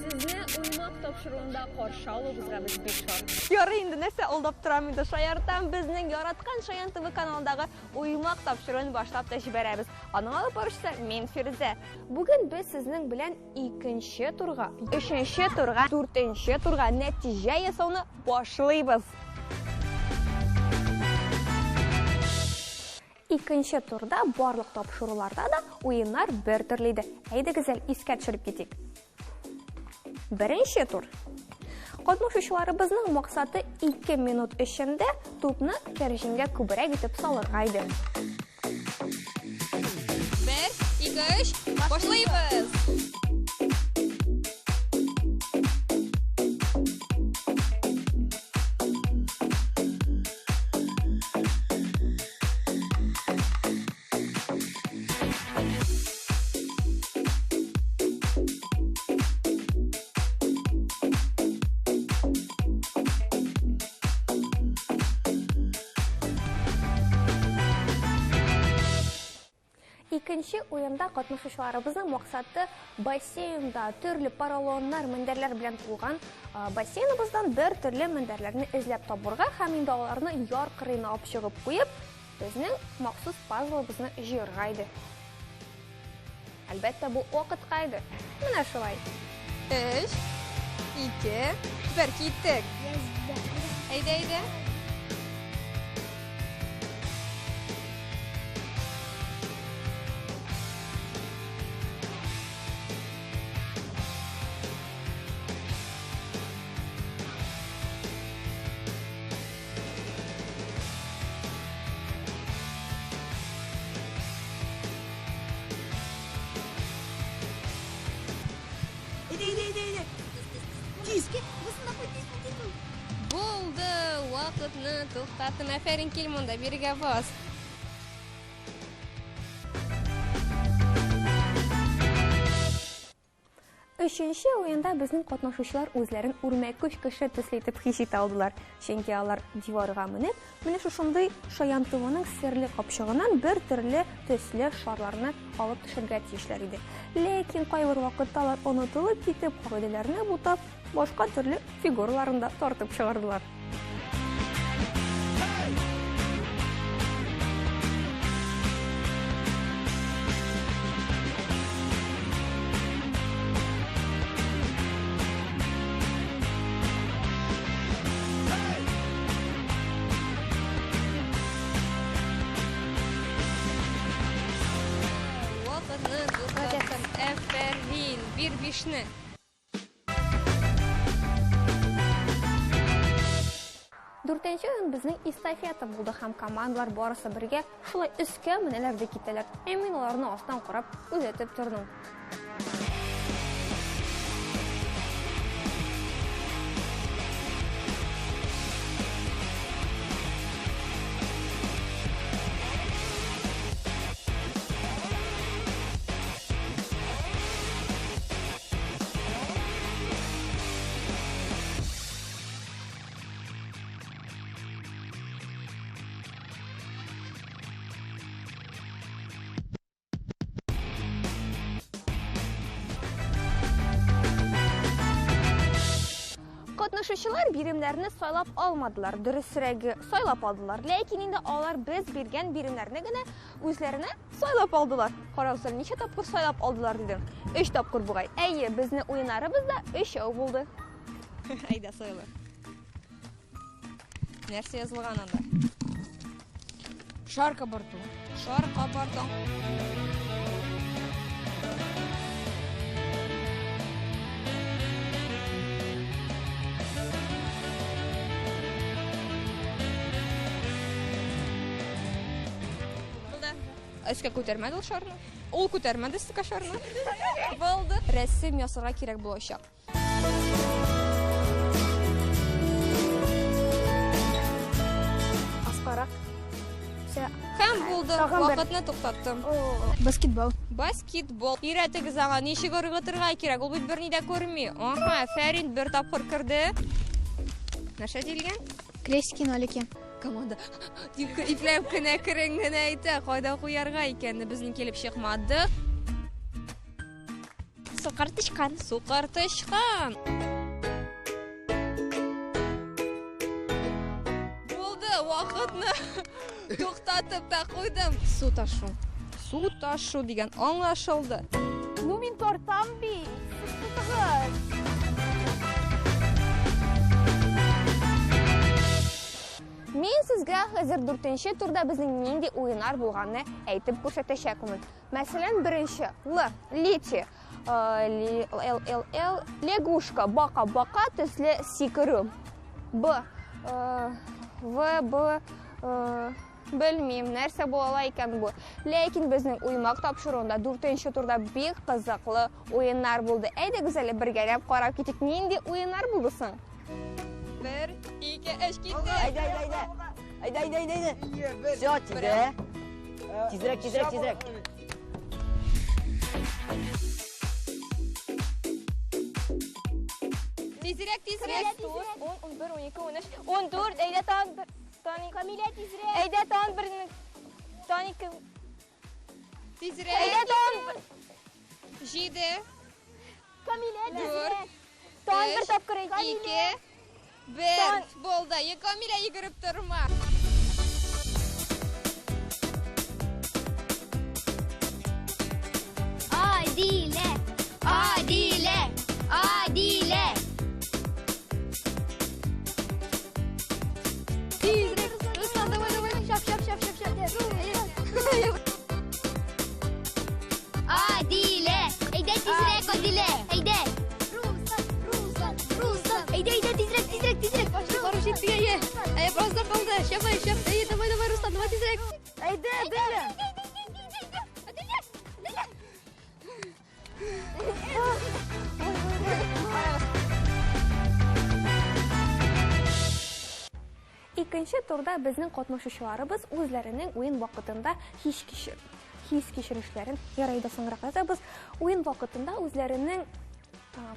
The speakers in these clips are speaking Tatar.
Сезне Уймак тапшыруында каршы алуыбызга без бик шат. Ярый инде, нәрсә алдап торам инде, шаяртам. Безнең яраткан Шаян ТВ каналындагы Уймак тапшыруын башлап та җибәрәбез. Аның алып баручысы мин, Фирүзә. Бүген без сезнең белән икенче турга, өченче турга, дүртенче турга нәтиҗә ясауны башлыйбыз. Икенче турда барлык тапшыруларда да уеннар бер төрле иде. Әйдәгез әле искә төшереп китик. Беренче тур. Катнашучыларыбызның максаты 2 минут эчендә тупны кәрҗингә күбрәк итеп салырга иде. Бер, ике, өч, башлыйбыз! Икенче уенда катнашучыларыбызның максаты бассейнда төрле поролоннар, мендәрләр белән тулган бассейныбыздан бер төрле мендәрләрне эзләп табырга һәм инде аларны яр кырыена алып чыгып куеп, Безнең махсус пазлыбызны җыярга иде. Әлбәттә, бу вакытка иде. Менә шулай. Өч, ике, бер, киттек. Әйдә, әйдә. Әйдә, әйдә, әйдә, әйдә. Тиз. Булды, вакытны туктаттым. Афәрин, кил монда, бирегә бас. Өченче уенда безнең катнашучылар үзләрен үрмәкүч кеше төсле итеп хис итә алдылар. Чөнки алар диварга менеп, менә шушындый Шаян ТВның серле капчыгыннан бер төрле төсле шарларны алып төшергә тиешләр иде. Ләкин кайбер вакытта алар онытылып китеп, кагыйдәләрне бутап, башка төрле фигураларын да тартып чыгардылар. Вакытны туктаттым. Әфәрин, бир бишне. Дүртенче уен безнең эстафета булды һәм командалар барысы бергә шулай өскә менәләр дә китәләр. Ә мин аларны астан карап күзәтеп тордым. Катнашучылар биремнәрне сайлап алмадылар, дөресрәге, сайлап алдылар. Ләкин инде алар без биргән биремнәрне генә үзләренә Сайлап алдылар. Карагыз әле, ничә тапкыр сайлап алдылар дидем. Өч тапкыр бугай. Әйе, безнең уеннарыбыз да өчәү булды. Әйдә, сайла. Нәрсә язылган анда? Шар кабарту. Шар кабарту. Өскә күтәрмәде ул шарны. Ул күтәрмәде өскә шарны. Булды. Рәсем ясарга кирәк булачак. Аскарак. Һәм булды. Вакытны туктаттым. Баскетбол. Баскетбол. Өйрәтегез аңа ничек ыргытырга кирәк. Ул бит берни дә күрми. Ага, Фәрит бер тапкыр керде. Нәрсә диелгән? Крестики, нолики. Команда дип ипләп кенә керен генә әйтә. Кайда куярга икәнне безнең килеп чыкмады. Сукыр тычкан. Сукыр тычкан. Булды, вакытны туктатып та куйдым. Су ташу. Су ташу дигән аңлашылды. Ну мин тартам бит. Сез тотыгыз. Мин сезгә хәзер дүртенче турда безнең нинди уеннар булганны әйтеп күрсәтәчәкмен. Мәсәлән, беренче Л, лити, Л, Л, Л, лягушка, бака, бака төсле сикерү. Б, В, Б, белмим, нәрсә була ала икән бу. Ләкин безнең уймак тапшыруында дүртенче турда бик кызыклы уеннар булды. Әйдәгез әле бергәләп карап китик, нинди уеннар булды соң? Бер, ике, өч, китте. Әйдә, әйдә, әйдә. Әйдә, әйдә, әйдә, әйдә. Все, тизрәк. Тизрәк, тизрәк, тизрәк. Тизрәк, тизрәк. 10, 11, 12, 13, 14, әйдә тагын бер, тагын ике. Камилә тизрәк. Әйдә тагын бер, тагын ике. Тизрәк. Әйдә тагын бер. Җиде. Камилә тизрәк. Тагын бер тапкыр әйт. Ике. Бер. Булды. Камилә йөгереп торма. Адилә! Адилә! Адилә! Тизрәк. Руслан, давай, давай. Шап, шап, шап, шап, шап. Адилә! Әйдә тизрәк, Адилә! Әйдә! Руслан, Руслан, Руслан! Әйдә, әйдә, тизрәк, тизрәк, тизрәк! Барып җиттек, әйе. Әйе, бераз да калды. Шәп, шәп. Әйе, давай, давай, Руслан, давай тизрәк. Әйдә, Адилә. Адилә, Адилә. Икенче турда безнең катнашучыларыбыз үзләренең уен вакытында хис кичерешләрен ярай да соңрак язабыз. Уен вакытында үзләренең,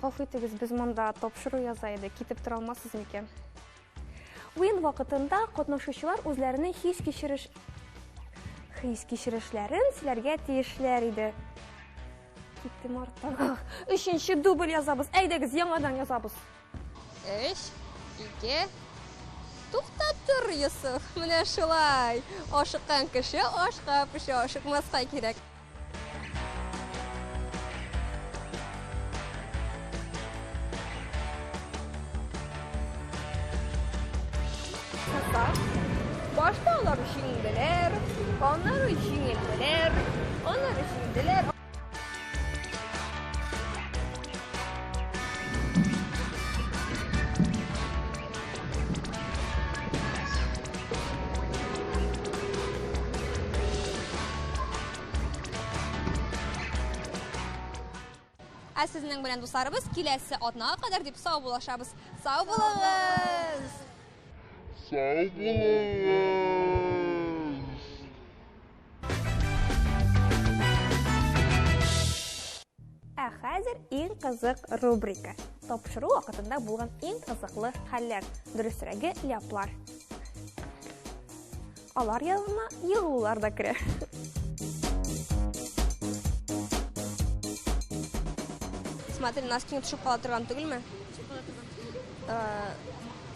гафу итегез, без монда тапшыру яза идек, китеп тора алмассыз микән? Уен вакытында катнашучылар үзләренең хис кичерешләрен сөйләргә тиешләр иде. Киттем арттан. Өченче дубль язабыз. Әйдәгез, яңадан язабыз. Өч, ике, туктап тор, Йосыф. Менә шулай. Ашыккан кеше ашка пешә, ашыкмаска кирәк. Башта алар җиңделәр, аннары җиңелделәр, аннары җиңделәр. Ә сезнең белән, дусларыбыз, киләсе атнага кадәр дип сау булашабыз. Сау булыгыз! Сау булыгыз! Ә хәзер иң кызык рубрика. Тапшыру вакытында булган иң кызыклы хәлләр, дөресрәге ляплар. Алар янына егылулар да керә. Смотри, носкиң төшеп кала торган түгелме?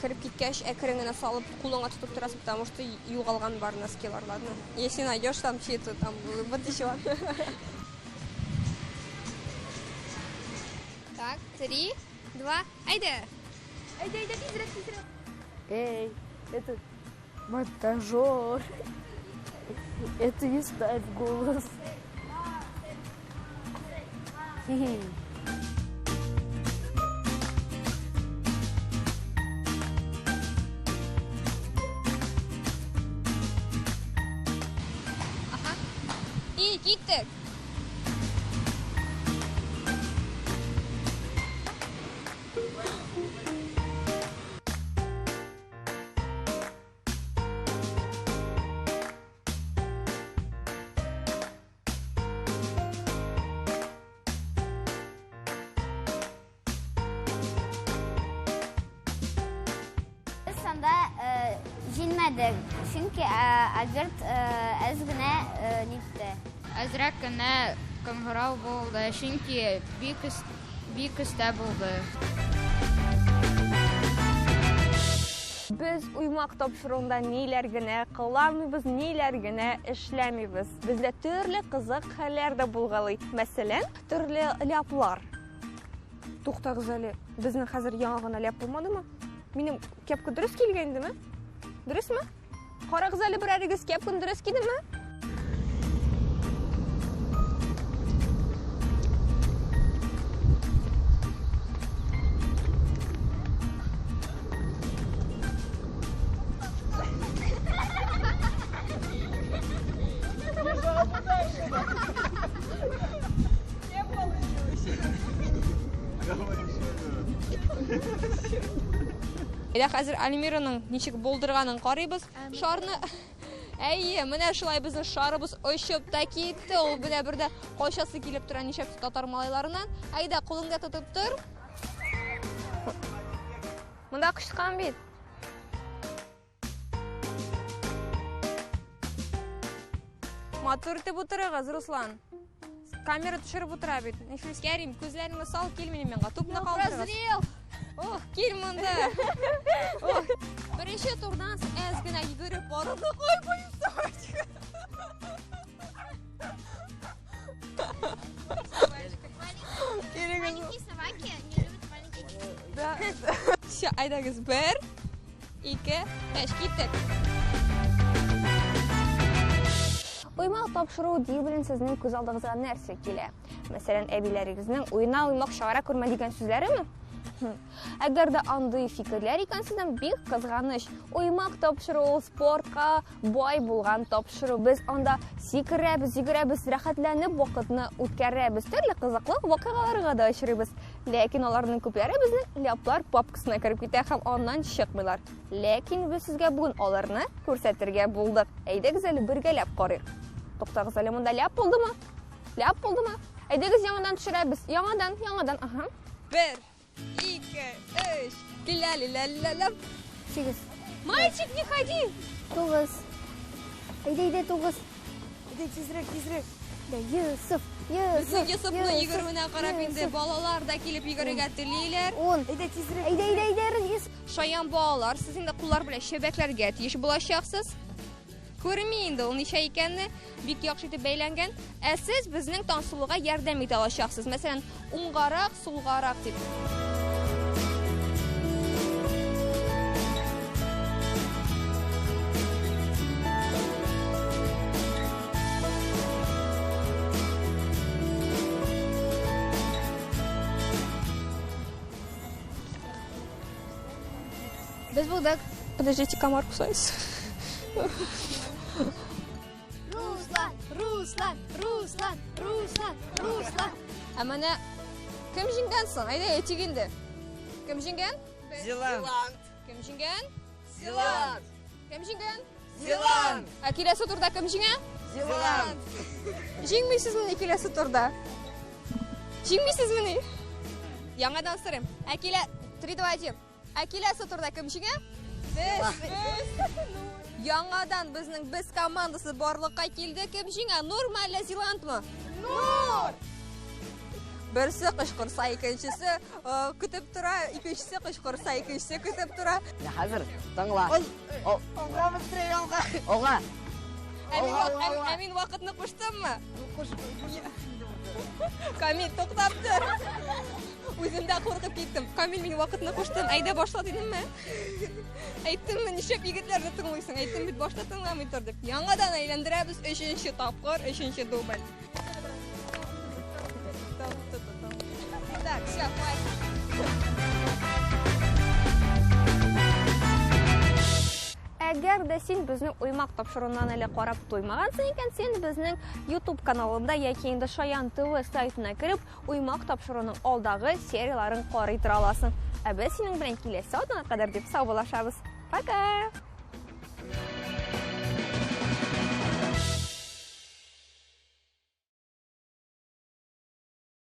Кереп киткәч, әкрен генә салып, кулыңа тотып торасың, потому что югалган бар носкилар, ладно? Если найдешь там чьи-то, там, вот еще. Так, 3, 2, әйдә! Әйдә, әйдә, тизрәк, тизрәк. Эй, это монтажер. Это не ставь голос. Ага. И киттек. Җиңмәдек, чөнки Альберт әз генә нитте. Әзрәк кенә кыңгырау булды, чөнки бик бик өстә булды. Без уймак тапшыруында ниләр генә кыланмыйбыз, ниләр генә эшләмибез. Бездә төрле кызык хәлләр дә булгалый. Мәсәлән, төрле ляплар. Туктагыз әле, безнең хәзер яңа гына ляп булмадымы? Минем кепка дөрес килгән идеме? Дөресме? Карагыз әле берәрегез кепканы дөрес кидеме? Әйдә хәзер Альмираның ничек булдырганын карыйбыз. Шарны Әйе, менә шулай безнең шарыбыз очып та китте. Ул менә бер дә качасы килеп тора нишләп татар малайларыннан. Әйдә, кулыңда тотып тор. Монда кычкан бит. Матур итеп утырыгыз, Руслан. Камера төшереп утыра бит. Нишлис Кәрим, күзләреңне сал, кил минем янга. Тупны калдырыгыз. Прозрел! Ох, кил монда. Ох, беренче турдан әз генә йөгереп барырдык. Ой, боюсь. Маленькие собаки не любят маленьких детей. Да. Все, әйдәгез. Бер, ике, өч, киттек. Уймак тапшыру дию белән сезнең күз алдыгызга нәрсә килә? Мәсәлән, әбиләрегезнең уйна уймак чыгара күрмә дигән сүзләреме? Әгәр дә андый фикерләр икән сезнең, бик кызганыч. Уймак тапшыру ул спортка бай булган тапшыру. Без анда сикерәбез, йөгерәбез, рәхәтләнеп вакытны үткәрәбез. Төрле кызыклы вакыйгаларга да очрыйбыз. Ләкин аларның күпләре безнең ляплар папкасына кереп китә һәм аннан чыкмыйлар. Ләкин без сезгә бүген аларны күрсәтергә булдык. Әйдәгез әле бергәләп карыйк. Туктагыз әле, монда ляп булдымы? Ляп булдымы? Әйдәгез яңадан төшерәбез. Яңадан, яңадан, аһа. Бер, ике, өч. Ля-ля-ля-ля-ля. 8. Мальчик, не ходи! 9. Әйдә, әйдә, 9. Әйдә, тизрәк, тизрәк. Да, Йосыф, Йосыф. Безнең Йосыфның йөгерүенә карап инде балалар да килеп йөгерергә телиләр. 10. Әйдә, тизрәк. Әйдә, әйдә, әйдә, Йосыф. Шаян балалар, сез инде куллар белән чәбәкләргә тиеш булачаксыз. Күрми инде ул ничә икәнне, бик яхшы итеп бәйләнгән. Ә сез безнең Тансылуга ярдәм итә алачаксыз. Мәсәлән, уңгарак, сулгарак дип. Без булдык. Подождите, комар кусается. Руслан, Руслан, Руслан, Руслан, Руслан. Ә менә кем җиңгән соң? Әйдә, әйтик инде. Кем җиңгән? Зилант. Кем җиңгән? Зилант. Кем җиңгән? Зилант. Ә киләсе турда кем җиңә? Зилант. Җиңмисезмени киләсе турда? Җиңмисезмени? Яңадан сорыйм. Ә килә 3 2 1. Ә киләсе турда кем җиңә? Без. Без. Яңадан безнең без командасы барлыкка килде. Кем җиңә? Нурмы әллә Зилантмы? Нур! Берсе кычкырса, икенчесе көтеп тора, икенчесе кычкырса, икенчесе көтеп тора. Менә хәзер тыңла. Алга, быстрее, алга. Алга. Ә мин, Алга, алга, алга. ә мин вакытны куштыммы? Камил, туктап тор. Үзем дә куркып киттем. Камил, мин вакытны куштым. Әйдә башла дидемме? Әйттемме, нишләп егетләрне тыңлыйсың? Әйттем бит, башта тыңламый тор дип. Яңадан әйләндерәбез өченче тапкыр, өченче дубль. Так, все, хватит. Әгәр дә син безнең уймак тапшыруыннан әле карап туймагансың икән, син безнең YouTube каналында яки инде Шаян ТВ сайтына кереп, уймак тапшыруының алдагы серияларын карый тора аласың. Ә без синең белән киләсе атнага кадәр дип саубуллашабыз. Пока!